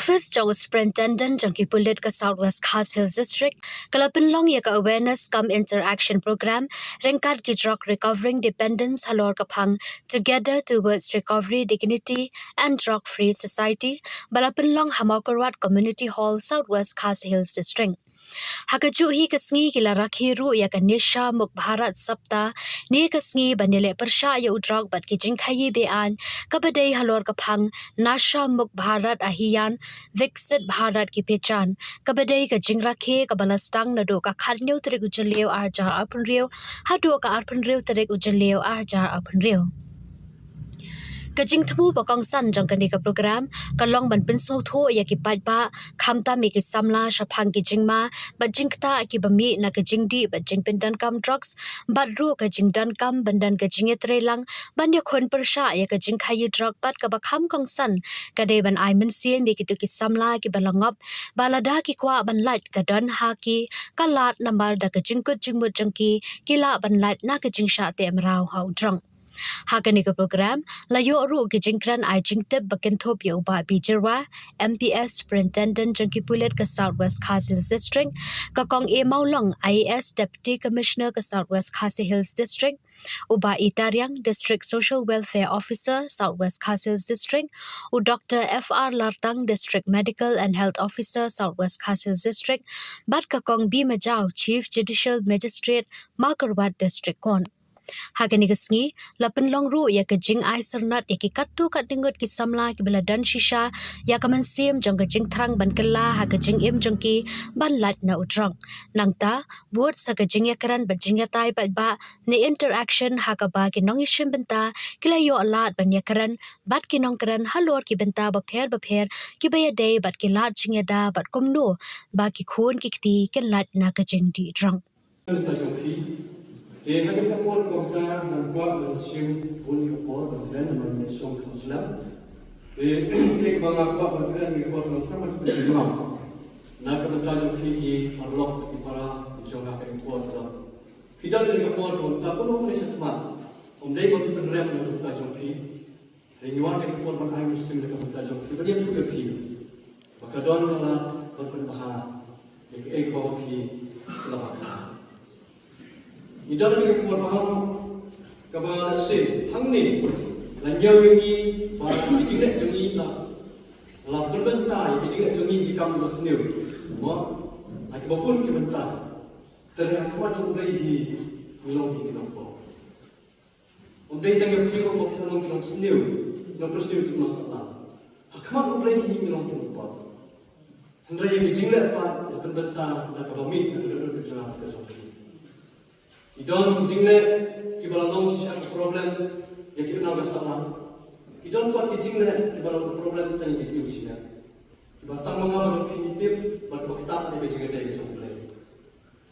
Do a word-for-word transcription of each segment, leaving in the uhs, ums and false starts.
Office jong u Superintendent jong ki pulit ka South West Khasi Hills District ka la pynlong ïa ka awareness cum interaction program ryngkat ki drug recovering dependents halor ka phang Together Towards Recovery, Dignity and Drug Free Society, ba la pynlong ha Mawkyrwat Community Hall, South West Khasi Hills District. Ha kajuh hi ka sngi ki la rakhe ruh ïa ka Nasha Mukt Bharat Saptah, ne ka sngi ban ïaleh pyrshah ïa u drok bad ki jingkhaïi be-aiñ, kaba dei halor ka phang Nasha Mukt Bharat Abhiyan, Viksit Bharat Ki Pehchan, kaba dei ka jingrakhe kaba la sdang naduh ka khathynñiew tarik u Jylliew ar hajar arphew hynriew haduh ka arphew hynriew tarik u Jylliew ar hajar arphew hynriew. Ka jingthmu ba kongsan jong kane ka program ka long ban pynsngewthuh ïa ki paidbah, khamtam ïa ki samla shaphang ki jingma bad jingktah kiba mih na ka jingdih bad jingpyndonkam drugs, bad ruh ka jingdonkam ban don ka jingïatreilang ban ïakhun pyrshah ïa ka jingkhaïi drok bad kaba kham kongsan ka dei ban ai mynsiem ïa kito ki samla kiba la ngop ba lada ki kwah ban lait ka don ha ki ka lad namar da ka jingkut jingmut jong ki ki lah ban lait na ka jingshah teh mraw ha u drok. Ha kane ka program la ïoh ruh ki jingkren ai jingtip ba kynthup ïa u Bah B Jyrwa, M P S, Superintendent jong ki pulit ka South West Khasi Hills District, ka Kong A Mawlong, I A S, Deputy Commissioner ka South West Khasi Hills District, u Bah E Tariang, District Social Welfare Officer, South West Khasi Hills District, u Doctor F R Lartang, District Medical and Health Officer, South West Khasi Hills District, bad ka Kong B Majaw, Chief Judicial Magistrate, Mawkyrwat District Court. Ha kane ka sngi la pynlong ruh ïa ka jingai syrnod ïa ki katto katne ngut ki samla kiba la don shisha ïa ka mynsiem jong ka jingthrang ban kylla ha ka jingim jong ki ban lait na u drok. Nangta bud sa ka jingïakren bad jingïatai paidbah ne interaction ha kaba ki nongïashim bynta ki la ïoh lad ban ïakren bad ki nongkren halor ki bynta bapher bapher kiba ïadei bad ki lad jingïada bad kumno ba ki khun ki kti kin lait na ka jingdih drok. Ka jong phi. Te ha kane ka por kumta ngan kwah ban shim bun ka por ban kren namar ngi shong kham snem. Te kaba nga kwah ban kren ka por ngan kren ban kren. Na ka bynta jong phi ki paralok ki para ki jong nga ka por ka. Phi don ka por kumta kumno ne sha khmat. Ym dei ban pynrem na ka bynta jong phi. Hynrei ngi wan kane ka por ban ai mynsiem na ka bynta jong phi ban ïathuh ïa phi ba ka don ka lad ban pynbha ïa kaei kaba ma phi la bakla. Ngi don kane ka por ba kaba lehse hangne la ñiew ïa ngi ba ki jingleh jong ngi la la pynbynta ïa ki jingleh jong ngi ki kam ba sniew. Mo, ha kiba bun ki bynta. Te ha khmat jong U Blei hi ngi long ki nongpop. Ym dei tang ïa phi ruh ba phi long ki nongsniew, nongpynsniew ki nongsahlang. Ha khmat U Blei hi ngi long ki nongpop. Hynrei ïa ki jingleh pat la pynbynta na kaba mih na ka dohnud ka jong phi. Ki don ki jingleh kiba la long shisha ka problem ïa ki nongkynnoh sahlang. Ki don pat ki jingleh kiba long ka problem tang ïa ki nongkynnoh shisha. Kiba tang ma nga baroh phi tip bad ba ktah ïa ka jingïadei ka jong U Blei.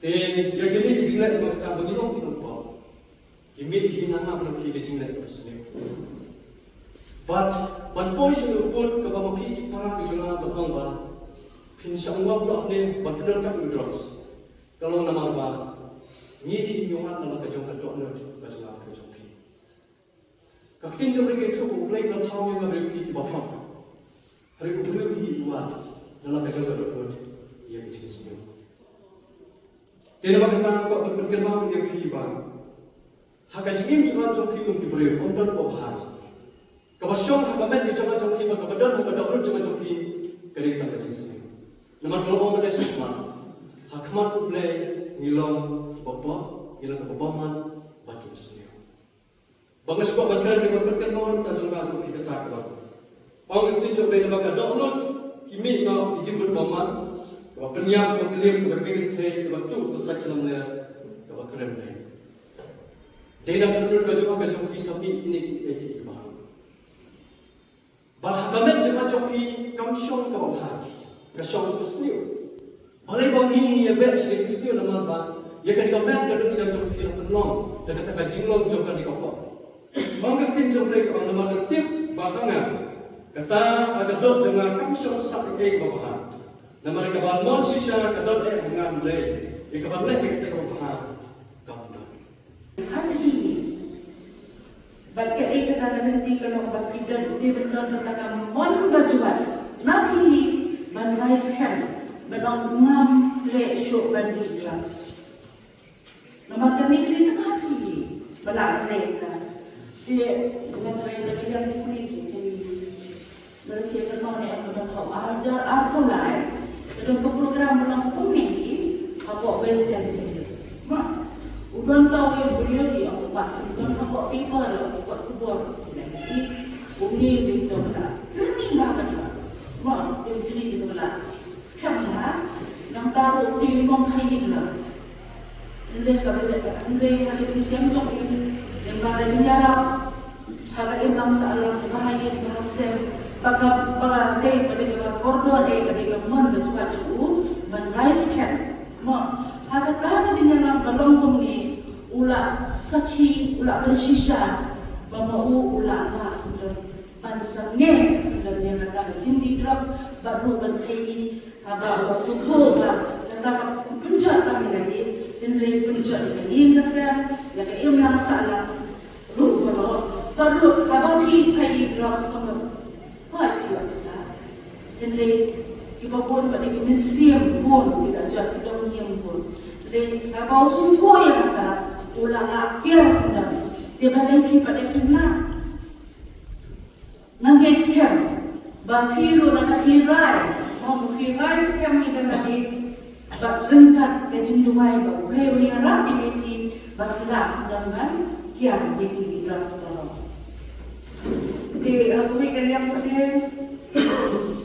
Te ïa kine ki jingleh ba ka ba ngi long ki nongpop. Ki mih hi na nga ba ki ka jingleh ba sniew. Bad ban poi sha u pud kaba ma phi ki para ki jong nga ba ong ba phin shah ngop noh ne ban pyndonkam drugs. Ka long namar ba ngi hi ngi wan na la ka jong ka dohnud ka jong nga ka jong phi. Ka ktien jong U Blei ka ïathuh ba U Blei u la thaw ïa nga briew phi kiba hok. Hynrei u briew hi u wan na la ka jong ka dohnud ïa ka jingsniew. Te namar kata nga kwah ban pynkynmaw ïa phi ba ha ka jingim jong nga jong phi kum ki briew ym don ba bha. Kaba shong ha ka met jong nga jong phi ba kaba don ha ka dohnud jong nga jong phi ka dei tang ka jingsniew. Namar ka long ba dei sha khmat ha khmat U Blei ngi long kiba pop, ngi long kiba bymman bad kiba sniew. Ba nga shu kwah ban kren, ban kren, ban kren, ta jong ka jong phi kata ka long. Ong ka ktien jong U Blei namar ka dohnud ki mih noh ki jingbun bymman, kaba pynïap, kaba kylliang, kaba kyrkhu, kaba tuh, kaba sait ki lamler, kaba kren dei. Dei na ka dohnud ka jong ka jong phi sa mih kine ki, ki, ki, kiba ha. Bad ha ka met jong nga jong phi kam shong kaba bha, ka shong kaba sniew. Balei ba ngi ngi ïa beh sha ka jingsniew namar ba ïa kane ka met ka dohnud ka jong phi la pynlong da kata ka jinglong jong kane ka pop. Ong ka ktien jong U Blei ka ong namar nga tip ba ha nga kata ha ka doh jong nga kam shong sah ei ei kaba bha. Namar kaba mon shisha ka don eh ha nga hynrei ïa kaba leh ïa kata kaba bha kam don. Hangne bad kaei kata ka lynti ka long ba phi don, phi don kata ka mon ba jwat. Na phi ban rai skhem, ban ong ngam treh shuh ban ïoh drugs. Namar kane ka dei tang ha phi ba lah ban leh ka. Te nga tharai na ka liang ki police ki, na ka liang ka nong ne ka nong hau arjar arphew lai. Ka don ka program ba long kumne hapoh West Jaintia Hills. Ma, u don tang u briew ki ong ba sim don hapoh paper, hapoh khubor. Ki ong ni, ni to ka. Kane ba ka drugs. Ma, u jri ka ba la. Skhem ha, nangta ruh u dei u nongkhaii drugs. Hynrei ka ba leh, hynrei ha ka jingshem jong u, lyngba ka jingïarap ha ka imlang sahlang, ba ha ïing ba ha sem, ba ka, ba ka dei, ba dei ka ba kordor, eh, ba dei ka mon ba jubab jong u ban rai skhem. Mo, ha kata ka jingïalang ba long kumne, u la sakhi, u la pynshisha ba ma u, u la lah sngewdon ban sangeh sngewdon ïa kata ka jingdih drugs, bad ruh ban khaii, haba u la sngewthuh ba kata ka pynjot tang ïa lade, hynrei pynjot ïa ka ïing ka sem, ïa ka imlang sahlang ruh baroh. Bad ruh haba phi khaii drugs ka mut, hooid phi ïoh pisa. Hynrei kiba bun bad ki mynsiem bun ki la jot, ki dang ïeng bun. Hynrei haba u sngewthuh ïa kata, u la lah kiar sngewdon. Te balei phi pat phim lah? Nga ngeit skhem ba phi ruh lada phi rai, mo, ba phi rai skhem ïa kane, bad ryngkat ka jingduwai ba U Blei un ïarap ïa phi ba phi lah sdang ban kiar ïa ki drugs baroh. Te, eh, kawei ka liang pat,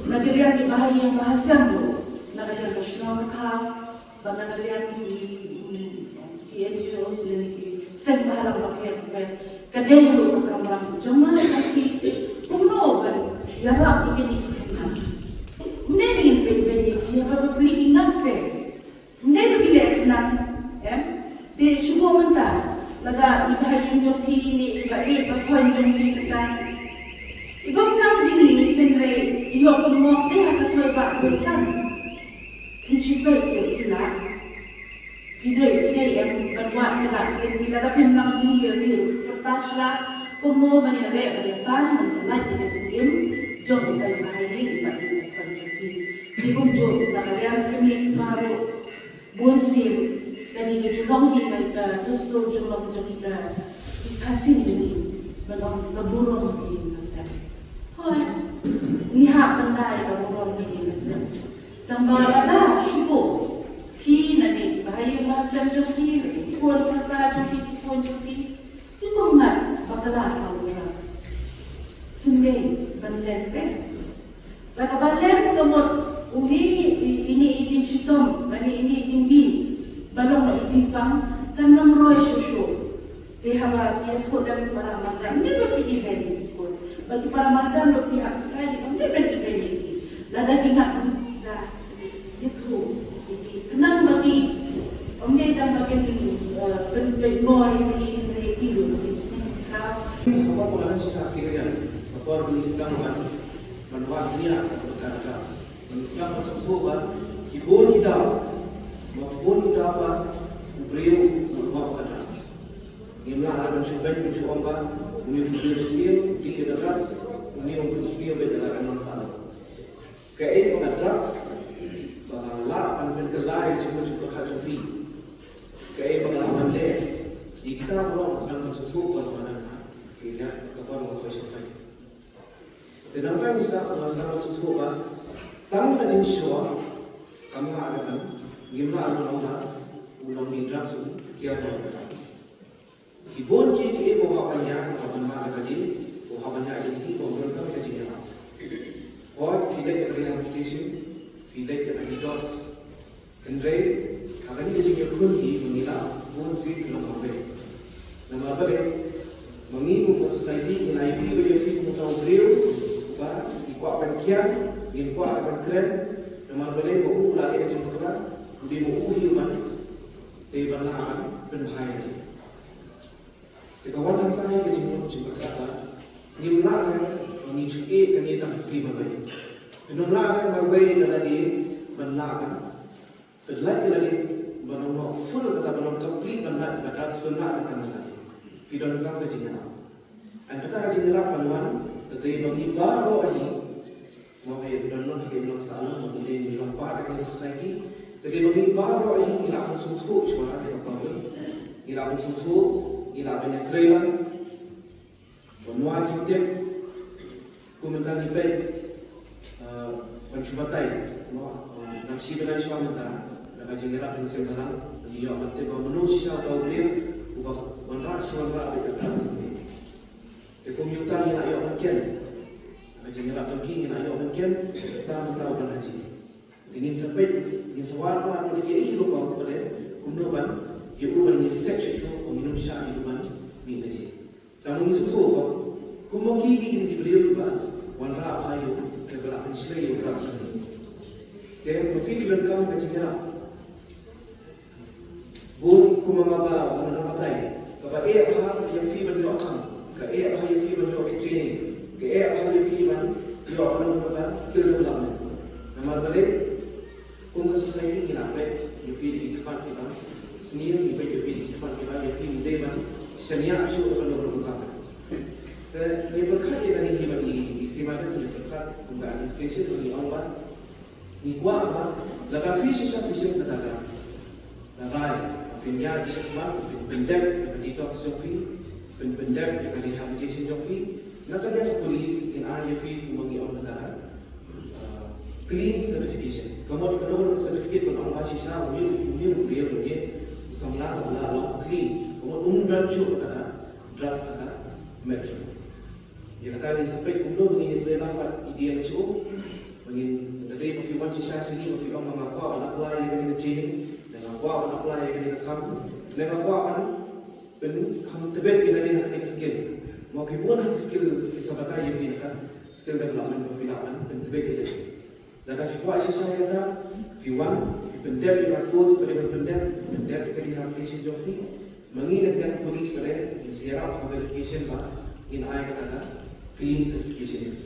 na ka liang ki bahaïing bahasem ruh, na ka liang ka shnong ka thaw, bad na ka liang ki, ki N G Os lane ki seng bhalang bapher bapher. Ka dei ruh ka kamram jong nga ba phi kumno ban ïarap ïa kine ki khynnah. Ym dei ba ngin peit beit ïa ki haba phi plie ki ngat te. Ym dei ba ki leh khynnah, em? Te shu buh mynta lada i bahaïing jong phi ne i ba ïeit ba thoiñ jong phi kata, i bym nang jingim, hynrei i ïoh pynmong te ha ka thoi ba thoi san. Phin shu peit seh phi lah. Phi dei, phi dei em ban wad phi lah, phi lynti lada phim nang jingïarap, phi tah sha lah kumno ban ïaleh ban ïatai ban pyllait ïa ka jingim jong utai u bahaïing bad ïa ka thong jong phi. Phi kumjuh na ka liang kane baroh bun sien kane ka ju long hi ka dustur ju long jong ka, ka Khasi jong ngi ban ong ka burom ka ïing ka sem. Hooid, ngi hap ban da ïa ka burom ka ïing ka sem. Tangba lada shu buh phi na ne bahaïing bahasem jong phi, ki khun khasa jong phi, ki khun jong phi, ki kum ngat ba kylla ha u drugs. Phin dei ban len te. La kaba len ka mut une i, ine i jingshitom lane ine i jingdih ba long i jingpang kan nang roi shuh shuh. Te haba ki ïathuh lem ki para marjan, ne ba ki ibeiñ ïa ki khun, ba ki para marjan ruh ki hap ki kai, ne ba ki ibeiñ ïa ki. Lada ki ngat, da ïathuh ïa ki, khnang ba ki, ym dei tang ba kin, eh, pynpeit ngor ïa ki, hynrei ki ruh ba kin sngewthuh. Ka por ba ngan shah ki ïa ka por ba ngi sdang ban, ban wad ïa ka por ka drugs. Ban sdang ban sngewthuh ba ki bun ki daw, ba ki bun ki daw ba u briew u wad ka drugs. Ngim lah ban shu beiñ, ban shu ong ba une u dei u sniew, u dei u drugs, une um dei u sniew, bad la ka nang sa. Kaei ba ka drugs ba ka lah ban pynkylla ïa ka jingmut jingpyrkhat jong phi? Kaei ba ka lah ban leh? Ïa kita baroh ngi sdang ban sngewthuh ba ka nang ha. Ïa ka por ba ka poi sha poi. Te nangta ngi sa, ngi sa sngewthuh ba tang ka jingshoh kam lah ban, ngim lah ban ong ba u nongdie drugs u kiar ïa ka drugs. Ki bun ki, kiei ba u hap ban ïa, u hap ban mad ïa ka dei, u hap ban ïa ki, ki ba u donkam ka jingïarap. Hooid, phi leit ïa ka rehabilitation, phi leit ïa ka detox. Hynrei ha kane ka jingïakhun hi ba ngi lah, bun sien ki long marwei. Namar balei? Ma ngi kum ka society ngi la ïohi ba ïa phi kum uta u briew uba ngi kwah ban kiar, ngim kwah ban kren. Namar balei? Ma u la leh ka jingbakla, u dei ma u hi uban dei ban lah ban pynbha ïa ngi. Te ka wan hangta hi ka jingmut jingpyrkhat ba ngim lah ban, ba ngi ju ïeh kane tang ha phi marwei. Phim lah ban marwei da lade ban lah ban pyllait ïa lade ban long full, kata ban long complete ban lait, ba ka sdang ban lait ban tang ïa lade. Phi donkam ka jingïarap. Hynrei kata ka jingïarap kan wan da dei ba ngi baroh hi Mo ka ïa don long ka ïa long sah long mo ka ïa long part of the society. Ka dei ba ngi baroh hi ngi lah ban sngewthuh shuwa ïa ka problem. Ngi lah ban sngewthuh, ngi lah ban ïatrei lang. Ban wad jingtip kum mynta ngi peit ban shu batai mo, nang shi bnai shuwa mynta na ka jingïarap jong seng bhalang ngi ïoh ban tip ba mano shisha uta u briew uba wanrah shi wanrah bad ka khlem sngewthuh. Te kum ïa uta ngi la ïoh ban kem. Ka jingïarap jong ki ngi la ïoh ban kem. Uta mynta u ban haji. Te ngin sa peit, ngin sa wad wad na ki ei ki rukom ba dei kumno ban ïa u ban ngin sek shuh shuh, ngin ym shah ïa u ban mih na jingim. Tang ngi sngewthuh ba kum ma ki ki briew kiba wanrah ha ïa u, te ba la pynshlei ïa u ka sngewthuh. Te ma phi ki donkam ka jingïarap. Bun kum ma ba ma nga batai. Kaba eh bha ïa phi ban ïoh kam. Ka eh bha ïa phi ban ïoh ki training. Ka eh bha ïa phi ban ïoh ban ïoh ka skill development. Namar balei kum ka society ngi la peit ïa phi da ki khmat kiba sniew, ngi peit ïa phi da ki khmat kiba ïa phi dei ban shaniah shuh ban ïoh ban ïoh kam. Te ngi pyrkhat ïa kane hi ba ngi sima da ngi pyrkhat kum ka administration ba ngi ong ba Ngi kwah ba lada phi shisha phi shem kata ka rai, phin ïaid shakhmat, phin pyndep ïa ka detox jong phi, phin pyndep ïa ka rehabilitation jong phi, na ka liang ka police kin ai ïa phi kumba ngi ong kata ka clean certification. Ka mut kano kano certificate ban ong ba shisha une u briew une u samla u la long clean. Ka mut um don shuh kata ka drugs kata meth. Ïa kata ngin sa peit kumno ba ngin ïatrei lang bad i D M H O. Ba ngin, lada dei ba phi wan shisha shane ba phi ong ba nga kwah ban apply ïa kane ka training, lada nga kwah ban apply ïa kane ka kam, lada nga kwah ban pynkham tbit ïa kane ka skill. Mo ki bun ha ki skill kin sa batai ïa phi na ka skill development ba phi lah ban pyntbit ïa kane. Lada phi kwah shisha ïa kata, phi wan, phi pyndep ïa ka course ba dei ban pyndep, pyndep ïa ka rehabilitation jong phi. Ma ngi na ka liang ka police ka dei, ngin sa ïarap ha ka verification ba ngin ai kata ka clean certification.